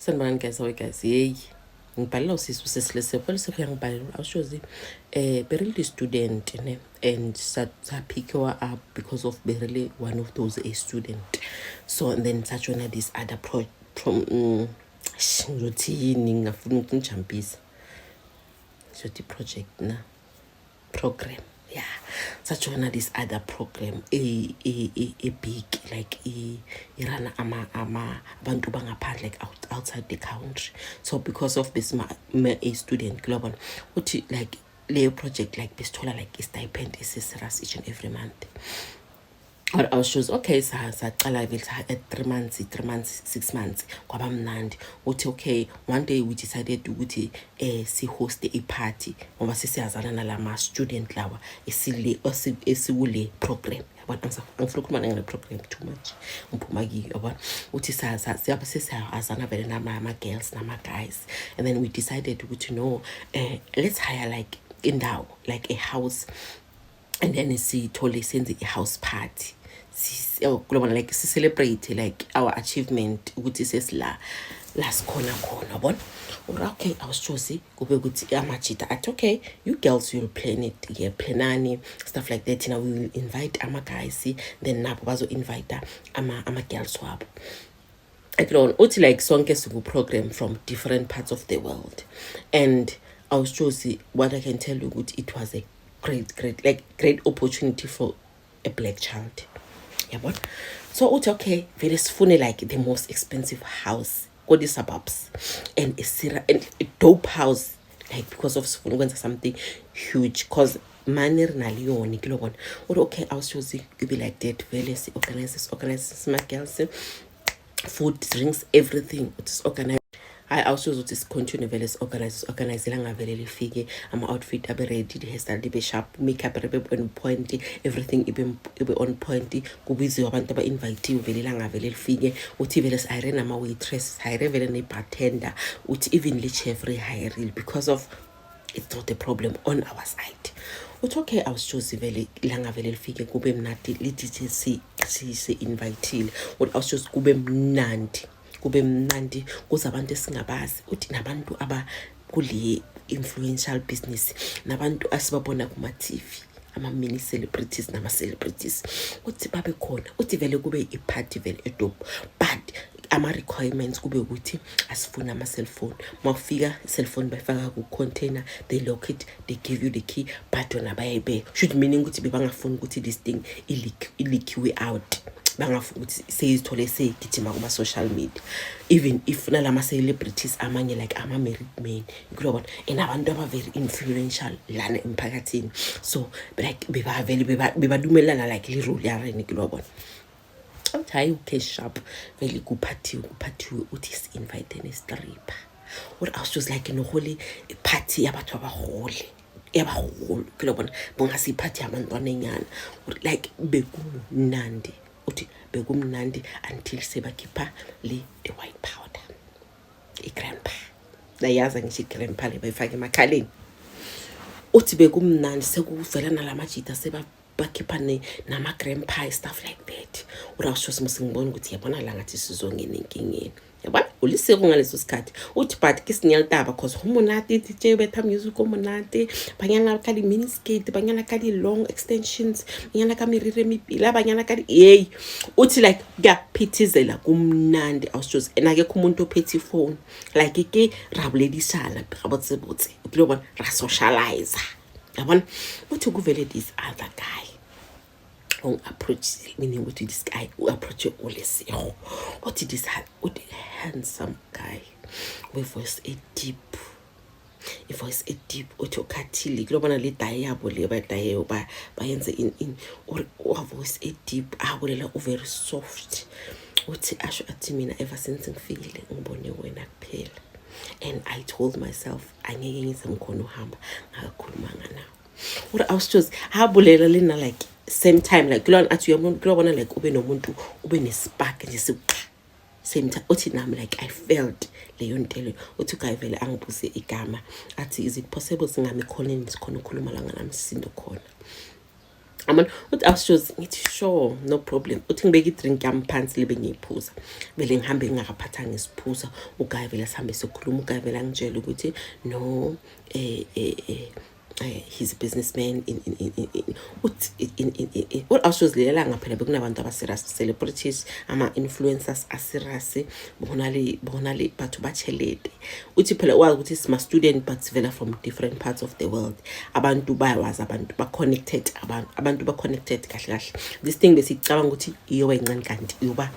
Sanibonani guys, awe guys, yeyi ngibhalela usisi usesilesepho lesepho yangibhalela awushozi berele student ne and sapickiwa up because of berele one of those a student, so and then sajoina this other pro, ngizothi yini, ngingafuni ukuthi ngijampise, ngizothi project na program, yeah. Sajoina this other program e big, like irana ama abantu bangaphandle, like outside the country. So because of this ma a student kulabona uthi like leyo project, like besithola like i-stipend esi-serious each and every month. But I was just okay, sacala vele at 3 months, 3 months, 6 months, kwaba mnandi. Uthi okay, one day we decided ukuthi si-host i-party ngoba sesiyazana nalama student lawa esile esikule program, yabona. Angifuni ukukhuluma ngale program too much, ngiphuma kiyo, yabona. Uthi siyabe sesiyazana vele nama-girls nama-guys, and then we decided ukuthi no, let's hire like indawo, like a house, and then sithole senze i-house party. Kulobona like si-celebrate like our achievement ukuthi sesila la sikhona khona, yabona. Uri okay, awusitshozi kube ukuthi amajita athi okay, you girls will plan it, yeah, planani, stuff like that. Thina we will invite ama-guys, then nabo bazo-invite ama-girls wabo. Ekulona uthi like sonke siku-program from different parts of the world. And awusitshozi, what I can tell you ukuthi it was a great great like great opportunity for a black child, yabona. So uthi okay, vele sifune like the most expensive house kodi-suburbs and and a dope house, like because of sifuna ukwenza something huge, 'cause money re na le yone ke lo bona. Uri okay, awusitshozi, be like that vele si-organize, si-organize sima-girls, food, drinks, everything. Uthi si-organize, hayi, awusuze ukuthi sicontinue vele si-organize, si-organize, ilanga vele lifike, ama-outfit abe ready, the-hairstyle ibe sharp, makeup ibe on point, everything ibe on point, kubiziwe abantu aba-invitiwe. Vele ilanga vele lifike, uthi vele sihire nama-waitress, sihire vele ne-bartender, uthi even le-chef rehirile because of it's not a problem on our side. Uthi okay, awusitshozi, vele ilanga vele lifike, kube mnandi, lithi si-invitile. Uthi awusitshozi, kube mnandi, kube mnandi, kuze abantu esingabazi, uthi nabantu aba kule influential business, nabantu asibabona kuma-TV, ama-mini celebrities nama-celebrities, uthi babe khona. Uthi vele kube i-party vele edope, but ama-requirements kube ukuthi asifuni ama-cellphone. Mawufika, i-cellphone bayifaka ku-container, they lock it, they give you the key, but wona bayayibeka, should meaning ukuthi bebangafuni ukuthi this thing ileakiwe out, bangafuni ukuthi seyizithole seyigijima kuma-social media, even if nalama-celebrities amanye like ama-married men kulobona and abantu aba-very influential lana emphakathini. So like bebavele bebadumelana like le-role ya rene kulobona. Uthi hayi, okay, sharp, vele kuphathiwe, kuphathiwe. Uthi si-invite ne-stripper. Uri I was just like nohole party yabatho abahole yabaholo kulobona, bongasiphathi yabantwanenyana. Uri like bekumnandi, uthi bekumnandi until sebakhipha le the white powder, i-grandpa layazi ngisho i-grandpa le bayifake emakhaleni. Uthi bekumnandi, sekuvela nalamajita seba bakhipha nama-grandpa, stuff like that. Uri awusho simo singibona ukuthi yabona la ngathi sizongena enkingeni, yabona, uliseko ngaleso sikhathi. Uthi but ke senyalitaba 'cause go monate, DJ betha music o monate, banyana ka di-mini skirt, banyana ka di-long extensions, banyana ka meriri e mepila, banyana ka di yeyi. Uthi like kuyaphithizela, kumnandi, awusitshozi, and akekho umuntu ophethe ifoni, like ke ra boledisana gabotsebotse, o kile bona ra socialize, yabona. Uthi kuvele this other guy ongi-approach, meaning ukuthi this guy u-approache uLesego. Uthi this uthi handsome guy we-voice e-deep, i-voice e-deep. Uthi ukhathile kulobona le daye yabo le badayeyo bayenze in or wa-voice e-deep, abolela u-very soft. Uthi asho athi mina ever since ngifikile ngibone wena kuphela, and I told myself angeke ngize ngikhona uhamba ngakakhulumanga nawe. Uri awusitshozi, ha bolela le nna like same time, like kulona athi uyabona kulobona like ube nomuntu ube nespark nje siqa same time. Uthi nami like I felt leyo nto leyo. Uthi uguy vele angibuze igama, athi is it possible singami ekhoneni, sikhona ukukhuluma la nganamsindo khona. Yabona uthi awushozi, ngithi sure, no problem. Uthi ngibeke i-drink yami phansi libe ngiyiphuza, vele ngihambe ngingakaphathanga isiphuza. Uguy vele sihambe sikhuluma, uguy vele angitshele ukuthi no, he's a businessman in uthi in uthi awushozi lelanga phela bekunabantu aba-serious, celebrities, ama-influencers a-serious, bona le batho ba tšhelete. Uthi phela wazi ukuthi sima-student but sivela from different parts of the world. Abantu bayawazi, abantu ba-connected, abantu ba-connected kahle kahle. This thing besicabanga ukuthi iyoba incane kanti iyoba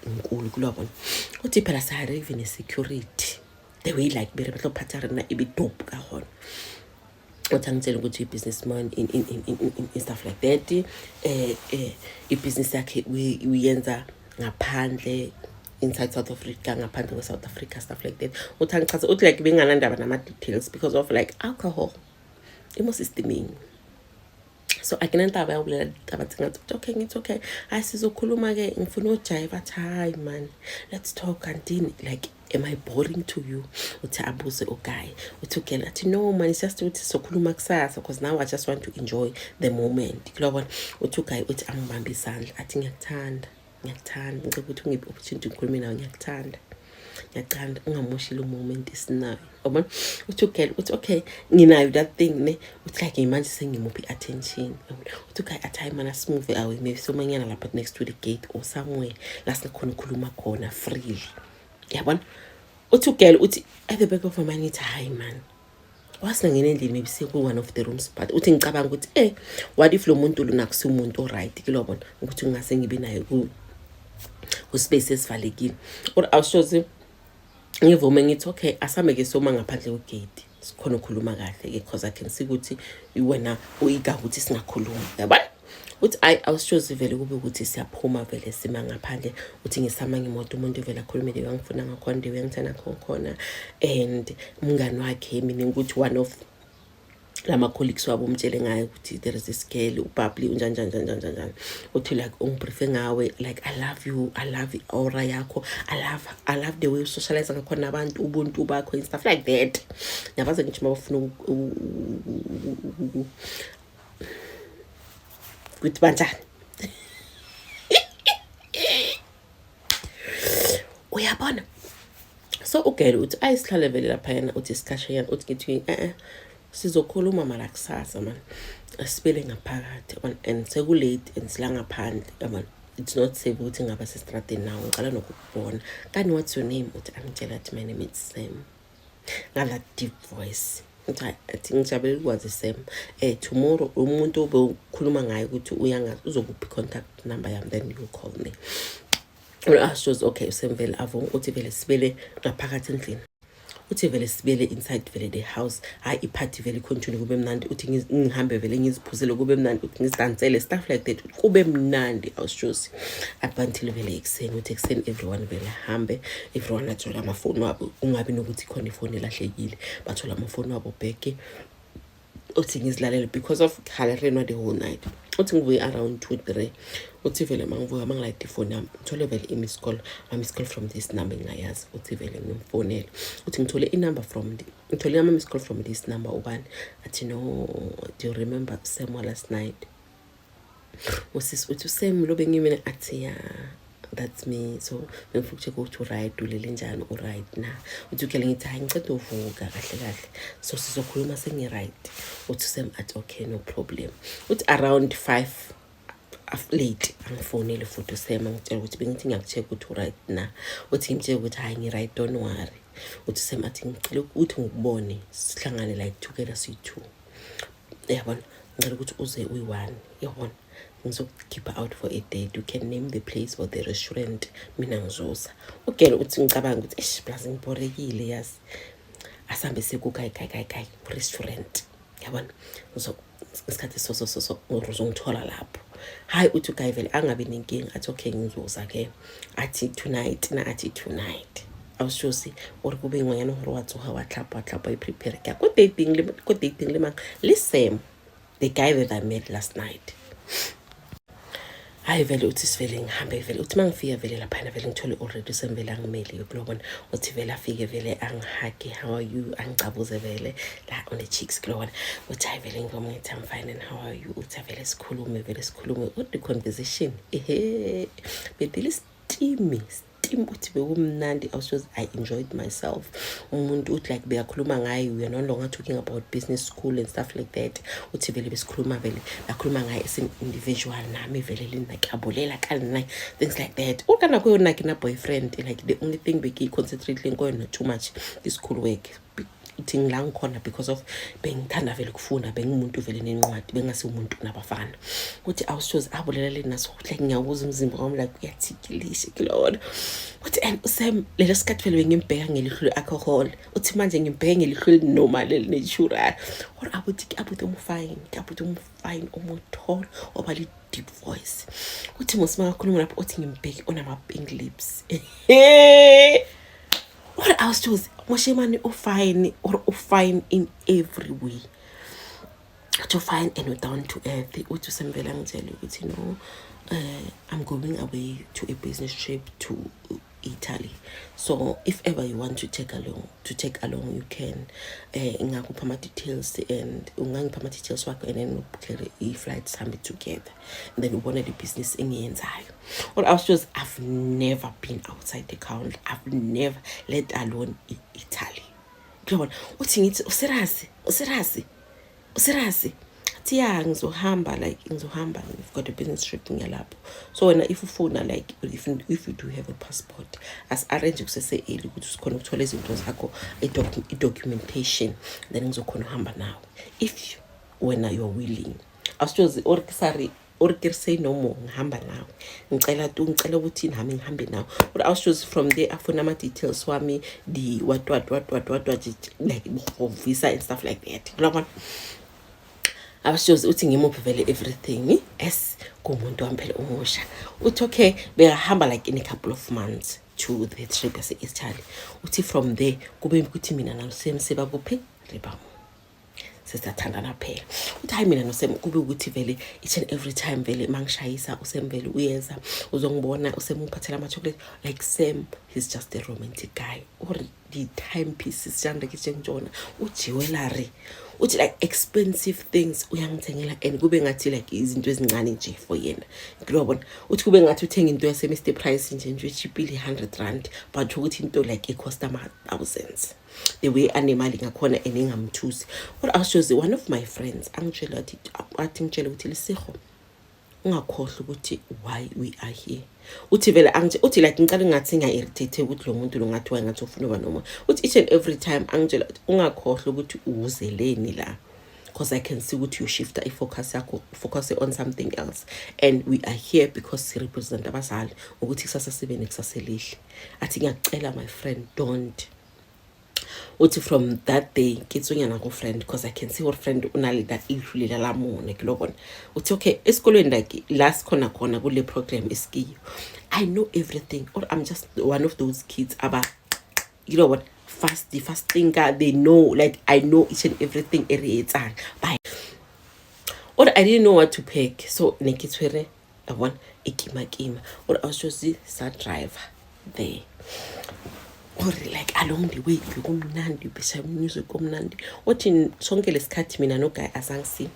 inkulu kulobona. Uthi phela sahire even ne-security, the way like bere batlo phatha rena e be dope ka gona. Uthi angitshele ukuthi uyi-businessman in stuff like that, ibhizinisi yakhe uyenza ngaphandle, inside South Africa, ngaphandle kwe-South Africa, stuff like that. Uthi angichaze, uthi like benganandaba nama-details because of like alcohol emo-systemeng, so akinantaba ya go bolela ditaba tse ngata. Uthi okay, ngithi okay, hayi, sizokhuluma-ke, ngifuna ujive. Athi hayi man, let's talk antini, like am I boring to you? Uthi abuze uguy. Uthi ugirl athi no man, it's just ukuthi sizokhuluma kusasa because now I just want to enjoy the moment, kulobona. Uthi uguy uthi angibambe isandla, athi ngiyakuthanda, ngiyakuthanda, ngicela ukuthi ungiphe opportunity ngikhulume nawe, ngiyakuthanda, ngiyakuthanda, ungamoshi lo moment esinayo, yabona. Uthi ugirl uthi okay, nginayo that thing ne. Uthi like manje sengimuphi i-attention, yabona. Uthi uguy athi hayi mana, simove away, maybe somanyana lapha next to the gate or somewhere la singakhona ukukhuluma khona freely, yabona. Uthi ugirl uthi at the back of my mind ngithi hayi man, wasingangena endlini, maybe siku-one of the rooms, but uthi ngicabanga ukuthi what if lo muntu lona akusiwumuntu o-right kilobona, ukuthi ngingase ngibe naye ku-space esivalekile. Or awushozi ngivume, ngithi okay, asambe-ke soma ngaphandle kwegate, sikhona ukukhuluma kahle-ke because I can see ukuthi wena uyika ukuthi singakhuluma, yabona. Uthi ayi, awushozi vele kube ukuthi siyaphuma vele, sima ngaphandle. Uthi ngisama ngemoto, umuntu vele akhulume le wangifuna ngakhona, le uyangithanda khona, and umngani wakhe, meaning ukuthi one of lama colleagues wabo, umtshele ngayo ukuthi there is this girl ububbly, unjani njani njani njani njani. Uthi like ungibriefe ngawe, like I love you, I love i-aura yakho, I love the way usocialize ngakhona nabantu, ubuntu bakho and stuff like that. Ngiyabaza ngisho mabafuna ukuthi banjani, uyabona. So ugirl uthi ayisihlale vele laphayana, uthi isikhashanyana. Uthi ngithi sizokhuluma mara kusasa man, asibele ngaphakathi and sekulate and sila ngaphandle, yabona, it's not safe ukuthi ngaba sestradeni nawo, ngicala nokukubona. Kani what's your name? Uthi angitshela, athi my name is Sam, ngala deep voice. Uthi hayi, athi ngijabulela ukwazi Sam, tomorrow umuntu obewukhuluma ngaye ukuthi uyangazi uzokuphi contact number yami, then you call me. Ashozi okay, usemvele avuma. Uthi vele sibele ngaphakathi endlini, uthi vele sibele inside vele the house. Hayi, iphathi vele icontinue, kube mnandi. Uthi ngihambe vele ngiziphuzele, kube mnandi. Uthi ngizidansele, stuff like that, kube mnandi awushozi up until vele ekuseni. Uthi ekuseni everyone vele hambe, everyone athole amafoni wabo, ungabi nokuthi khona ifoni elahlekile, bathola amafoni wabo back. Uthi ngizilalele because of khalereno the whole night. Uthi ngivuke around 2, 3. Uthi vele mangivuka, mangilayida ifoni yami, ngithole vele i-miss call, ama-miss call from this number engingayazi. Uthi vele ngimfonele, uthi ngithole i-number from the, ngithole ama-miss call from this number, ubani? Athi no, do you remember Sam last night? Usisi uthi uSam lo bengimina? Athi ya, that's me. So bengifuna ukucheck ukuthi uright, ulele njani, uright na? Uthi ukhele ngithi hayi, ngiceda uvuka kahle kahle, so sizokhuluma sengi-right. Uthi Sam athi okay, no problem. Uthi around 5 late angifonele futhi uSam, angitshela ukuthi bengithi ngiyakucheck ukuthi uright na. Uthi ngimtshele ukuthi hayi, ngi-right, don't worry. Uthi Sam athi ngicela ukuthi ngikubone, sihlangane like together siyi-two, yabona, ngicela ukuthi uze uyi-one, yabona, ngizokukhipha out for a date, you can name the place or the restaurant, mina ngizoza. Ugirl uthi ngicabanga ukuthi eish plus ngibhorekile yazi, asambe sekukayi restaurant, yabona, isikhathi so so so so uzongithola lapho. Hayi, uthi uguy vele angabi nenkinga, athi okay, ngizoza ke. Athi tonight na? Athi tonight. Awushosi ore kube ngwanyana gore wa tsoga, wa tlhapa, wa tlhapa, i-prepare ke ya ko dating le, ko dating le mang? Le Sam, the guy that I met last night. Hayi vele, uthi sivele ngihambe vele. Uthi uma ngifika vele laphana vele ngithole already usemvele angimele kulobona. Uthi vele afike vele angi-hug-e, "How are you?" Angicabuze vele la on the cheeks kulobona. Uthi hayi vele ngivoma, ngithi, "I'm fine, and how are you?" Uthi vele sikhulume, vele sikhulume. Uthi conversation ehe bedile steamy steam. Uthi bekumnandi. I was just, I enjoyed myself. Umuntu uthi like beyakhuluma ngaye, we are no longer talking about business school and stuff like that. Uthi vele besikhuluma vele, bakhuluma ngaye as an individual, nami vele le nna ke a bolela ka nna, things like that. O ka nako eo nna ke na boyfriend, like the only thing beke-concentrate ko yona too much is school work. Ithi ngila ngikhona because of bengithanda vele ukufunda, bengumuntu vele nencwadi, bengasiwumuntu nabafana. Uthi awushozi abulela le naso, like ngiyawuza umzimba wami like uyathikilisha kulona. Uthi and uSam lelo sikhathi vele bengimbheka ngelihlo le-alcohol, uthi manje ngimbheke ngelihlo eli-normal, eli-natural. Or abuthi ke abuthi omu-fine, ke abuthi omu-fine, omu-tall, oba le-deep voice. Uthi mos makakhuluma lapho, uthi ngimbheke unama-pink lips. Or awushozi moshemane u-fine or u-fine in every way. Uthi fine and down to earth. Uthi usemvela ngitshela ukuthi, "No, I'm going away to a business trip to Italy, so if ever you want to take along, you can. Ngingakupha ama-details and ungangipha ama-details wakho and then ubhukhele i-flight, sihambe together and then ubone le business engiyenzayo." Or I was just, I've never been outside the country, I've never, let alone Italy kuyabona. Uthi ngithi, "U-serious? U-serious? U-serious?" Athi, "Ya, ngizohamba, like ngizohamba, we've got a business trip, ngiyalapho. So wena if ufuna, like if you do have a passport, asi-arrange kusese-early ukuthi usikhona ukuthola izinto zakho, i-documentation, then ngizokhona ukuhamba nawe if wena you're willing." Awusitshozi or sorry or ke say no more, ngihamba nawe, ngicela tu, ngicela ukuthi nami ngihambe nawe. Or awusitshozi from there afuna ama-details wami, the what what what what what what, like for visa and stuff like that kulabona. Abashozi uthi ngimuphi vele everything as kumuntu wami phela umusha. Uthi okay, bekahamba like in a couple of months to the trip yase-Italy. Uthi from there kube ukuthi mina noSem sebakuphi, re sesathandana phela. Uthi hayi, mina noSem kube ukuthi vele each and every time vele mangishayisa uSem vele uyeza uzongibona, uSem ungiphathela ama-chocolate. Like Sam, he's just a romantic guy. Or di-timepieces jang tsona, u-jewellery, uthi like expensive things uyangithengela and kube ngathi like izinto ezincane nje for yena ngiyabona. Uthi kube ngathi uthenga into yase-Mr Price nje nje echipile, R100, but ukuthi into like i-cost ama-thousands, the way anemali ngakhona and ingamthusi. Kodwa awushozi one of my friends angitshela, athi ngitshele ukuthi, "Lesego, ungakhohlwa ukuthi why we are here." Uthi vele uthi like ngicala ngathi ngiya-irritate ukuthi lo muntu lo ngathi wayengathi ufuna uba noma. Uthi each and every time angitshela ukuthi, "Ungakhohlwa ukuthi uzeleni la, because I can see ukuthi you shifta i-focus yakho, focus on something else, and we are here because si-represent abazali ukuthi kusasa sibe nekusasa elihle." Athi, "Ngiyakucela, my friend, don't." Uthi from that day ke tsonyana go friend because I can see gore friend o na le that issue lela la mone ke lo bona. Uthi okay, esikolweni like la sikhona khona kule program esikiyo, I know everything or I'm just one of those kids aba, you know what, fast, the fast thinker. They know, like I know each and everything e re etsang. Bye. Or I didn't know what to pick, so ne ke tshwere yabona ikimakima. Or I was just sa driver there or like along the way bekumnandi, beshaya music omnandi. Uthi sonke lesikhathi mina no-guy azange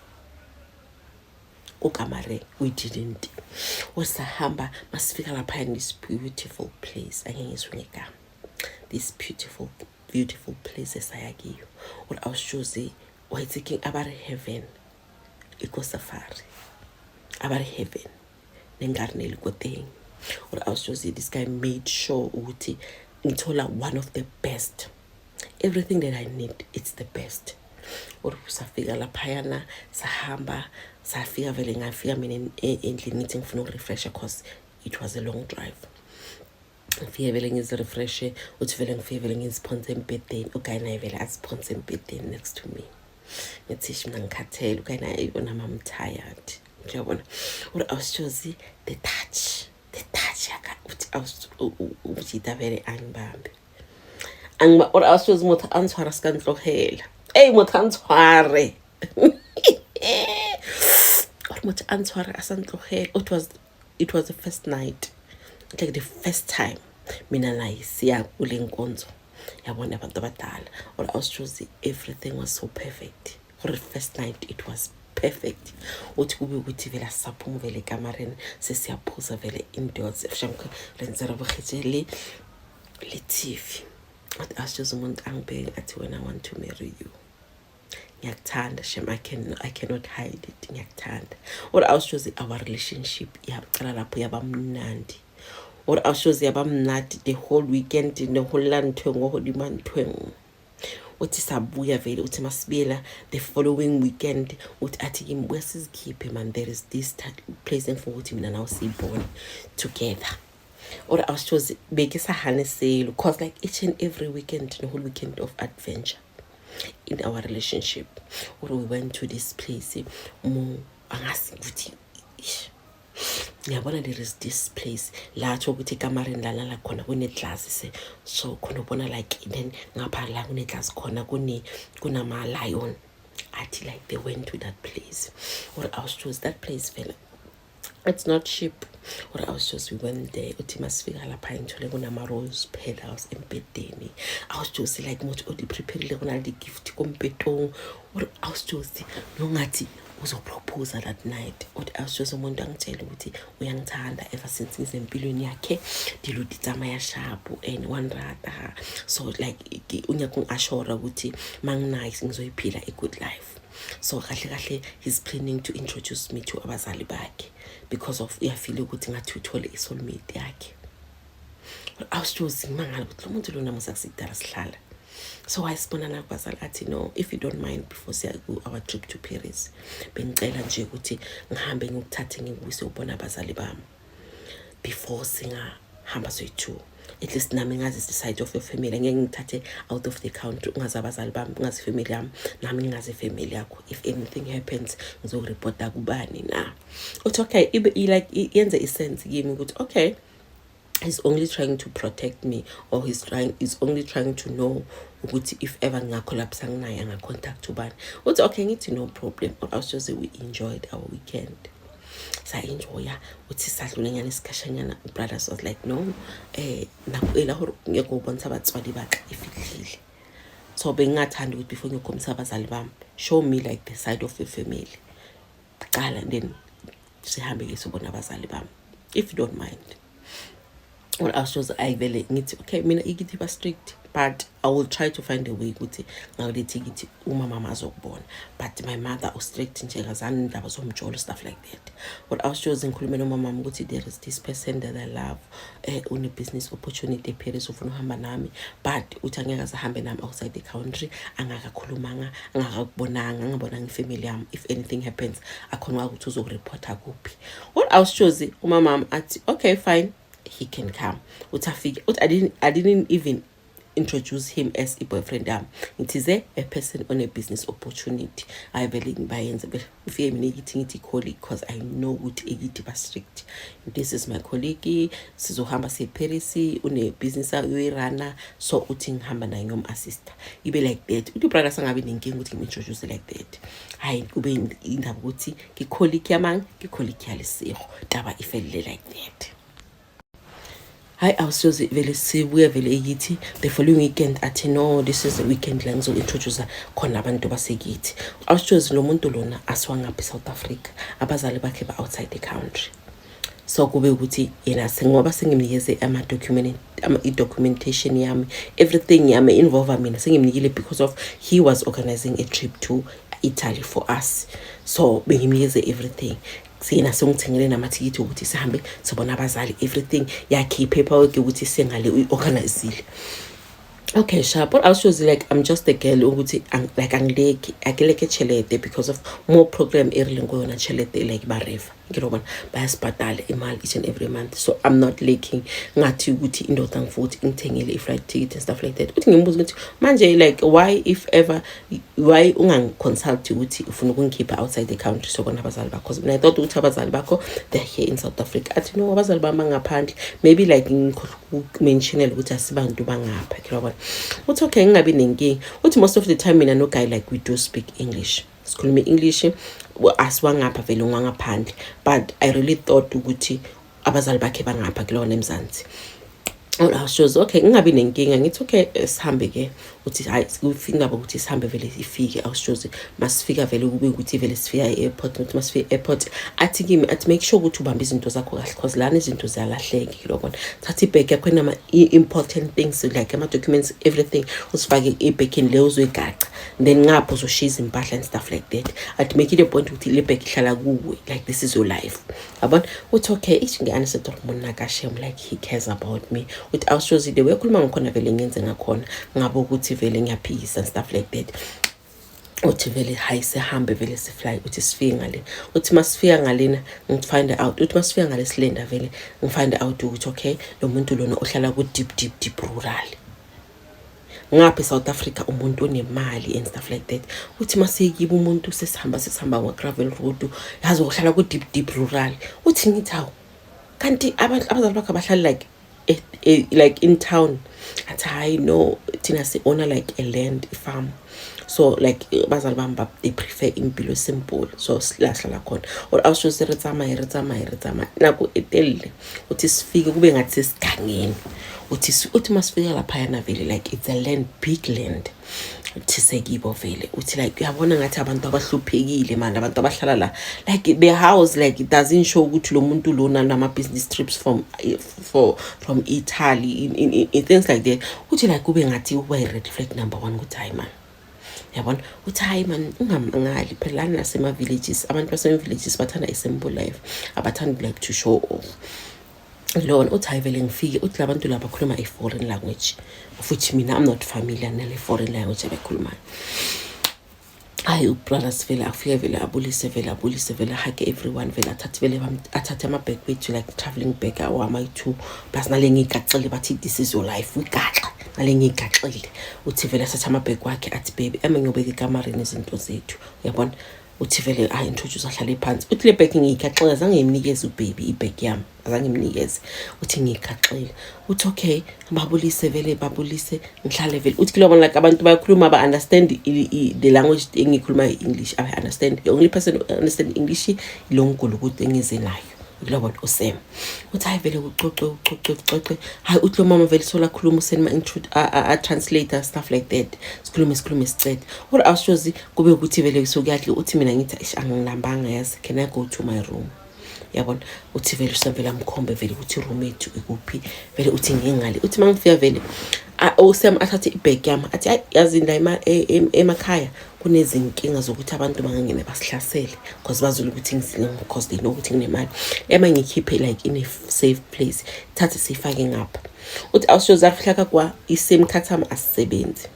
ukamare, we didn't. Wasahamba, masifika lapha in this beautiful place, angeke ngizwe ngegama, this beautiful beautiful place esaya kiyo. Or awushozi wayethinking abari heaven iko safari, abari heaven nengari nelikoteng. Or awushozi this guy made sure ukuthi ngithola one of the best, everything that I need, it's the best. Or safika laphayana, sahamba, safika vele, ngafika mina endlini ngithi ngifuna uku-refresha 'cause it was a long drive. Ngifike vele ngizi-refreshe. Uthi vele ngifike vele ngiziphonse embhedeni, u-guy naye vele aziphonse embhedeni next to me. Ngithi shi, mina ngikhathele. U-guy naye ibona, "I'm tired," ngiyabona. Or awushozi the touch, the touch yaka. Uthi ujita vele angibambe, angiba or awushozi motho a ntshwara se ka ntlogela. Eyi, motho a ntshware or motho a ntshware a sa ntlogela. It was It was the first night, like the first time mina naye siya kule nkonzo yabona abantu abadala. Or awusitshozi, everything was so perfect. For the first night it was perfect. Uthi kube ukuthi vele asisaphumi vele ekamareni, sesiyaphuza vele indoors re ntse re bogetse le TV. Athi asitshozi, umuntu angibheke athi, "Wena, I want to marry you. Ngiyakuthanda shem. I cannot hide it, ngiyakuthanda." Or awusitshozi, our relationship yaqala lapho, yaba mnandi. Or awusitshozi, yaba mnandi the whole weekend, ne go lla ntho e nngwe godima ntho e nngwe. Uthi sabuya vele, uthi masibuyela the following weekend, uthi athi kimi, "Buya sizikhiphe man, there is this place engifuna ukuthi mina nawe siyibone together." Or awusitshozi, beke sa hane selo, 'cause like each and every weekend, the whole weekend of adventure in our relationship. Or we went to this place mo angazi ukuthi ngiyabona, there is this place latsho ukuthi ekamareni lalala khona kune-glass, se so khona ubona like, then ngapha la kune-glass khona kunama-lion. Athi like they went to that place. Or awusitshozi, that place vele it's not cheap. Or awusitshozi, we went there. Uthi masifika lapha ngithole kunama-rose petals embhedeni. Awusitshozi, like motho o di-preparile, go na le di-gift ko mpetong. Or awusitshozi, nongathi uzoproposa that night. Uthi awusitshozi, umuntu angitshele ukuthi uyangithanda ever since ngizempilweni yakhe, dilo di tsamaya sharp and wa nrata. So like o nyaka ungi-assure ukuthi manginice ngizoyiphila a good life. So kahle kahle he's planning to introduce me to abazali bakhe because of uyafile ukuthi ngathi uthole i-soulmate yakhe. Awusitshozi, ngimangala ukuthi lo muntu lona musa kusikudala sihlala. So wayesibonana kubazali, athi, "No, if you don't mind, before siya ku-our trip to Paris, bengicela nje ukuthi ngihambe ngikuthathe ngikuyise ubona abazali bami before singahamba soyi-two. At least nami ngazi the side of your family. Angeke ngithathe out of the country ungazi abazali bami, ungazi ifamily yami, nami ngingazi ifamily yakho. If anything happens, ngizokuripota kubani na?" Uthi okay, ibe like yenze isense kimi ukuthi okay, he's only trying to protect me or he's only trying to know ukuthi if ever ngingacollapse nginaye angacontact ubani. Uthi okay, ngithi no problem. Or awusjoze, we enjoyed our weekend, sa-enjoya. Uthi sadlula nyana isikhashanyana, ubrothers was like, "No, nako ela gore ngeke ubonisa batswadi ba ka e fihlile. So bengingathanda ukuthi before ngiyokhombisa abazali bami, show me like the side of your family kuqala, then sihambe-ke sobona abazali bami, if you don't mind." Or awushoze, ayivele ngithi okay, mina ikithi ba strict, but I will try to find a way ukuthi ngakulethi kithi uma mama azokubona, but my mother u-strict nje, ngazani indaba zomjolo, stuff like that. But awushoze, ngikhulume nomama ukuthi there is this person that I love, une-business opportunity eParis, ufuna ukuhamba nami, but uthi angeke azahambe nami outside the country angakakhulumanga, angakakubonanga, angabonanga ifamily yami. If anything happens, akhona ukuthi uzokuripota kuphi?" What awushozi, umama athi okay, fine, he can come. Uthi afike, uthi I didn't even introduce him as i-boyfriend yami, ngithize a person on a business opportunity. Hayi vele ngibayenze ufike mina ikithi ngithi colleague, because I know ukuthi ekithi ba-strict. "This is my colleague, sizohamba siye Paris, une-business uyoyirana, so uthi ngihamba naye ngiyom-assista." Ibe like that. Uthi brother sangabi nenkinga ukuthi ngim-introduce like that. Hayi kube indaba ukuthi ngi-colleague yamang, ngi-colleague yalesego, taba ifelele like that. Hayi awusiyoze vele sibuye vele ekithi the following weekend, athi no, this is the weekend la ngizo-introduce khona abantu basekithi. Awusitshozi, lo muntu lona asiwangaphi South Africa, abazali bakhe ba-outside the country. So kube ukuthi yena ngoba sengimnikeze ama-document, i-documentation yami, everything yami involve mina sengimnikile, because of he was organizing a trip to Italy for us, so bengimnikeze everything. Yena sengithengele namathikithi ukuthi sihambe sibona abazali, everything yakhe, i-paperwork ukuthi sengale uyi-organizile. Okay, sharp. But I was like, I'm just a girl ukuthi like angileki akileke tšhelete because of more program e re leng ko yona, tšhelete like ba refa ke lo bona bayasibhadala imali each and every month, so I'm not lacking. Ngathi ukuthi indoda ngifuna ukuthi ingithengele i-flight ticket and stuff like that. Uthi ngimbuza ukuthi manje like why, if ever, why ungangiconsult ukuthi ufuna ukungikhipha outside the country sobona abazali bakho? Mina I thought ukuthi abazali bakho they're here in South Africa. Athi no, abazali bami bangaphandle, maybe like ngikhohlwa ukumentionela ukuthi asibantu bangapha ke yabona. Uthi okay, ngingabi nenkinga. Uthi most of the time mina no guy, like we do speak English, sikhuluma i-English, asiwangapha vele, ungwangaphandle, but I really thought ukuthi Abazali bakhe bangapha kulona eMzansi. Awushozi, okay, ngingabi nenkinga, ngithi okay, sihambe ke. Uthi hayi, indaba ukuthi sihambe vele ifike. Awushozi, masifika vele kube ukuthi vele sifika e-airport. Uthi masifika e-airport athi kimi, athi make sure ukuthi ubambe izinto zakho kahle, cause lana izinto ziyalahleka. Lobona, thatha ibhegi yakho enama-important things like ama-documents, everything, usifake ebhegini leyo uzoyigaca, then ngapho uzoshiya izimpahla and stuff like that. Athi make it a point ukuthi le bag ihlala kuwe, like this is your life, yabona. Uthi okay, ithi ngi-understand ukuthi monna kashem, like he cares about me. Uthi awushozile uyakhuluma ngakhona vele, ngenze ngakhona ngabe ukuthi vele ngiyaphikisa and stuff like that. Uthi vele hayi, sihambe vele, sifly. Uthi sifike ngale, uthi masifika ngalena ngifind out, uthi masifika ngale silenda vele ngifind out ukuthi okay, lo muntu lona ohlala ku-deep deep deep rural ngapha eSouth Africa, umuntu onemali and stuff like that. Uthi masiyikiba umuntu, sesihamba sesihamba ngo-gravel road, yazi uhlala ku-deep deep rural. Uthi ngithi hawu, kanti abazali bakhe abahlali like like in town? Athi hayi, no, thina si-owner like a land, i-farm, so like abazali bami they prefer impilo simple, so la sihlala khona. Or awusho re tsamaye, re tsamaye, re tsamaye nako e telele. Uthi sifike kube ngathi sesigangeni. Uthi uthi masifika laphayana vele, like it's a land, big land. Uthi sekibo vele, uthi like uyabona ngathi abantu abahluphekile mani, abantu abahlala la, like the house like it doesn't show ukuthi lo muntu lona nama-business trips from for from Italy in things like that. Uthi like kube ngathi kuba i-red flag number one, ukuthi hayi man, yabona. Uthi hayi man, ungamangali phela, lana nasema-villages, abantu basema-villages bathanda i-simple life, abathandi like to show off lona. Uthi hayi vele ngifike, uthi la bantu laba bakhuluma i-foreign language, futhi mina I'm not familiar nale foreign language abayikhulumayo. Hayi, ubrothers vele afike vele abulise vele, abulise vele, hug everyone vele, athathe vele athathe ama-bag wethu, like travelling bag awamayi-two plus nale ngiyigaxile. Bathi this is your life, uyigaxa nale ngiyigaxile. Uthi vele athathe amabhegi wakhe, athi baby, eme ngiyobeka ekamareni izinto zethu, uyabona. Uthi vele a-introduce, ahlale phansi. Uthi le bag ngiyigaxile, azange ngimnikeze ubaby ibag yami, azange ngimnikeze. Uthi ngiyigaxile. Uthi okay, babulise vele, babulise, ngihlale vele. Uthi kulobona like abantu bayakhuluma, ba-understand the language engiyikhulumayo, i-English abayi-understand. The only person who understand English ilo ngigulukudu engize nayo, kulobona uSam. Uthi hayi vele kucocwe, kucocwe, kucocwe. Hayi, uthi lo mama vele solakhuluma uSam, a-translator, stuff like that. Sikhulume, sikhulume, sicede. Or awushozi kube ukuthi vele sokuyadla. Uthi mina ngithi eish, angilambanga yazi, can I go to my room, yabona. Uthi vele usavele amkhombe vele ukuthi room yethu ikuphi vele. Uthi ngingale, uthi uma ngifika vele uSam athathe ibhegi yami, athi hayi, yazi la emakhaya kunezinkinga zokuthi abantu bangangene basihlasele because bazile ukuthi ngizile, because they know ukuthi nginemali, ema ngikhiphe like in a safe place, thathe siyifake ngapha. Uthi awushoza afika kwa i-SIM card sami asisebenzi,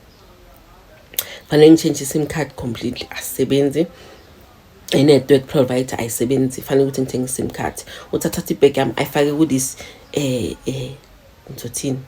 fanele ngitshentshe i-SIM card completely, asisebenzi. I-network provider ayisebenzi, fanele ukuthi ngithenge i-SIM card. Uthi athathe ibhegi yami ayifake ku-this ngizothini,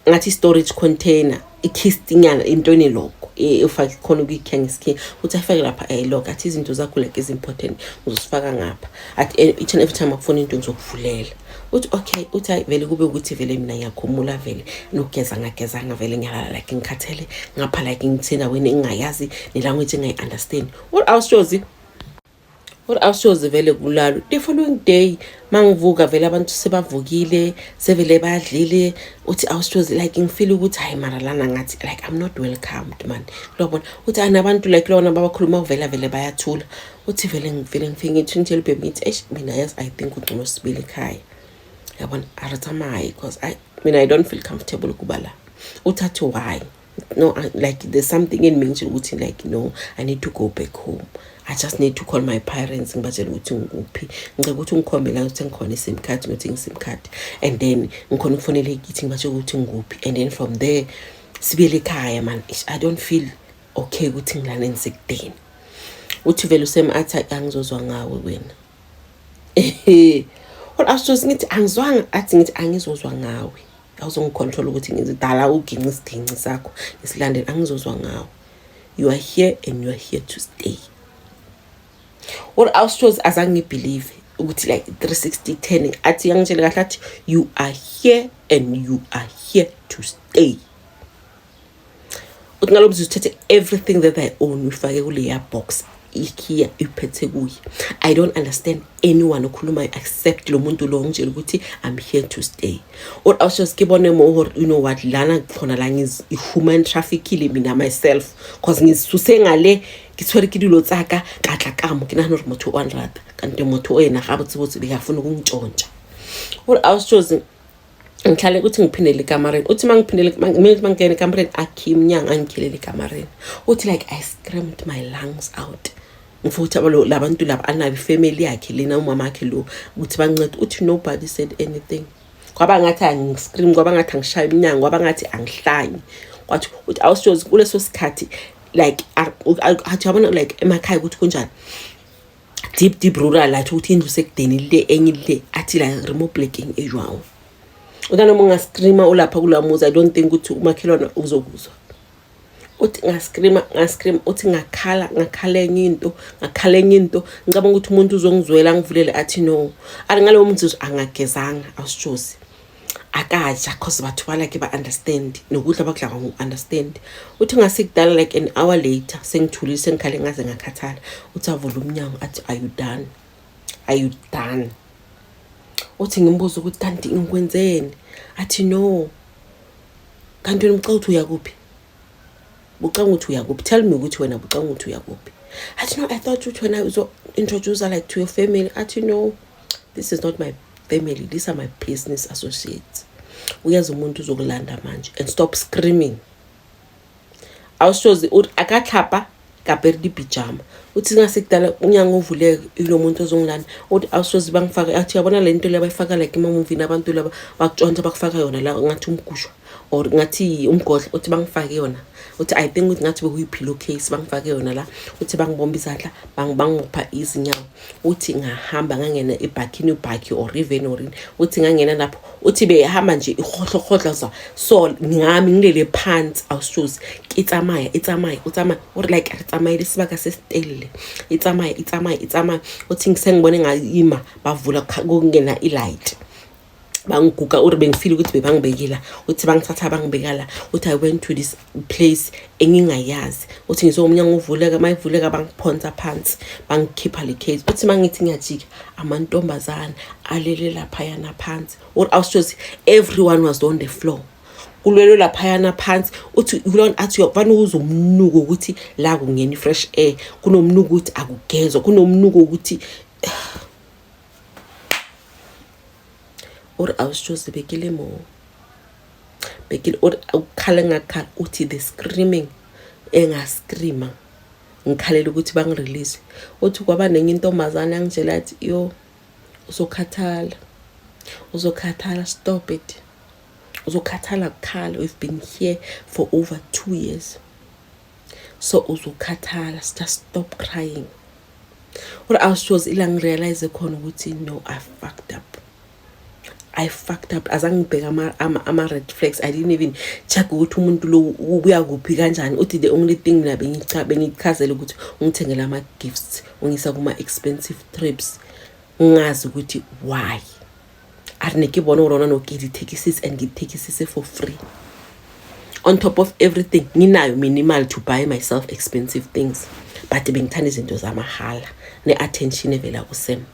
ngathi storage container, ikhistinyana, into enelokho ufake khona ukuyikhiya ngesikhiya. Uthi ayifake lapha, ayilokho, athi izinto zakho like is-important uzosifaka ngapha. Athi each and every time akufuna into ngizokuvulela. Uthi okay. Uthi hayi vele kube ukuthi vele mina ngiyakhumula vele, nokugeza ngagezanga vele, ngiyalala, like ngikhathele ngapha, like ngisendaweni engingayazi ne-language engayi-understand. Uthi awushozi, uthi awushozi vele kulalo. The following day mangivuka vele abantu sebavukile, sevele badlile. Uthi awushozi like ngifeel ukuthi hayi mara lana ngathi like I'm not welcomed man, lobona. Uthi anabantu like lona babakhuluma kuvela vele bayathula. Uthi vele ngivele ngifike ngithi ngitshele baby, ngithi eish, mina yes, I think ugcono sibili ekhaya, yabona, a re tsamaye because I mina I don't feel comfortable ukuba la. Uthathe why? No, like there's something in me nje ukuthi like no, I need to go back home. I just need to call my parents, ngibatshele ukuthi ngikuphi, ngicela ukuthi ungikhombe la ukuthi ngikhona i-SIM card, ngiyothenga i-SIM card, and then ngikhona ukufonela ekithi, ngibatshele ukuthi ngikuphi, and then from there sibuyele ekhaya man. Eish, I don't feel okay ukuthi ngilana ngisekudeni. Uthi vele usem athi angizozwa ngawe wena. Or awushozi ngithi angizwanga, athi ngithi angizozwa ngawe, awuzongicontrol ukuthi ngizidala uginqa isiginci sakho ngisilandele, angizozwa ngawe, you are here and you are here to stay. Or awushozi azange ngibelieve ukuthi like 360 turning. Athi yangitshela kahle, athi you are here and you are here to stay. Uthi ngalo mzuzu uthethe everything that I own, uyifake kuleya box. Ikhiya iphethe kuye. I don't understand anyone okhulumayo except lo muntu lo ngitshela ukuthi I'm here to stay. Or I was just ke bone mo gore, you know what, lana khona la ngizi-human traffickile mina myself, cause ngizisuse ngale ke tshwere ke dilo tsaka ka tla ka mo ke nagana gore motho o a nrata, kante motho o ena ga botsebotse bekafuna ukungitshontsha. Or I was just ngihlale ukuthi ngiphindele ekamareni. Uthi uma ngiphindele, mina mangingena ekamareni, akhiye umnyango, angikhilele ekamareni. Uthi like I screamed my lungs out, ngifuna ukuthi labantu laba anayo ifamily yakhe lena, umama wakhe lo, ukuthi bancede. Uthi nobody said anything. Kwaba ngathi angiscream, kwaba ngathi angishaya umnyango, kwaba ngathi angihlanyi. Kwathi uthi awushozi kuleso sikhathi, like athi yabona, like emakhaya ukuthi kunjani, deep deep rural, athi ukuthi indlu sekudeni le, enye le, athi la re mo plekeng e jwang. Uthi noma ungascreama ulapha kula muzi, I don't think ukuthi umakhelwane uzokuzwa. Uthi ngascreama, ngascreama, uthi ngakhala, ngakhala enye into, ngakhala enye into, ngicabanga ukuthi umuntu uzongizwela, angivulele, athi no. Ari ngalowo mzuzu angagezanga, awusitshozi, akaja, cause batho ba like ba-understand nokudla bakudla ngu-understand. Uthi ngasekudala, like an hour later, sengithulile, sengikhale ngaze ngakhathala, uthi avule umnyango, athi, "Are you done? Are you done?" Uthi ngimbuza ukuthi kanti ngikwenzeni, athi no, kanti wena ucanga ukuthi uyakuphi, bucanga ukuthi uyakuphi, tell me ukuthi wena bucanga ukuthi uyakuphi. Athi no, I thought ukuthi wena uzo-introduce like to your family. Athi no, this is not my family, these are my business associates. Uyazi umuntu uzokulanda manje, and stop screaming. Awushozi uthi akatlhapa kapere dipijama. Uthi ngasekudala umnyango uvuleke, ilo muntu ozongilanda. Uthi awushozi bangifake, athi uyabona le nto le abayifaka like emamuvini, abantu laba bakutshontsha, bakufaka yona la ngathi umgushwa or ngathi umgodla. Uthi bangifake yona, uthi I think ukuthi ngathi bekuyi-pillow case, bangifake yona la. Uthi bangibomba izandla, bangibopha izinyawo. Uthi ngahamba ngangena ebhakhini, ubhakhi or iveni or ini. Uthi ngangena lapho, uthi behamba nje ihohlohohla, so ngami ngilele phansi. Awushozi ke tsamaya, e tsamaya, o tsamaya, o re like re tsamaile sebaka se setelele, e tsamaya, e tsamaya, e tsamaya. Uthi sengibone ngayima, bavula, kungena i-light, bangiguga. Uri bengifile ukuthi bebangibekela. Uthi bangithatha bangibeka la. Uthi I went to this place engingayazi. Uthi ngizwe umnyango uvuleka, mayivuleka bangiphonsa phansi, bangikhipha le case. Uthi mangithi ngiyajika, amantombazana alele laphayana phansi. Or awushozi everyone was on the floor, kulwelwe laphayana phansi. Uthi kulona, athi vane uzwe umnuko ukuthi la kungena i-fresh air, kunomnuko ukuthi akugezwa, kunomnuko ukuthi ore awusitshozi bekile mo bekile. Ore ukukhala ngakhala, uthi the screaming engascreama ngikhalela ukuthi bangirelease. Uthi kwaba nenye intombazane yangitshela, athi yo, uzokhathala, uzokhathala, stop it, uzokhathala kukhala, we've been here for over 2 years, so uzokhathala, just stop crying. Or awushozi ila ngirealize khona ukuthi no, I fucked up, I fucked up. Azange ngibheke ama-red flags. I didn't even check ukuthi umuntu lo ubuya kuphi, kanjani. Uthi the only thing mina bengichazela ukuthi ungithengela ama-gifts, ungisa kuma-expensive trips, ngingazi ukuthi why. A re ne ke bona gore ona no ke di-taxis and ngithekisise for free. On top of everything, nginayo mina imali to buy myself expensive things, but bengithanda izinto zamahala ne-attention evela kuSam.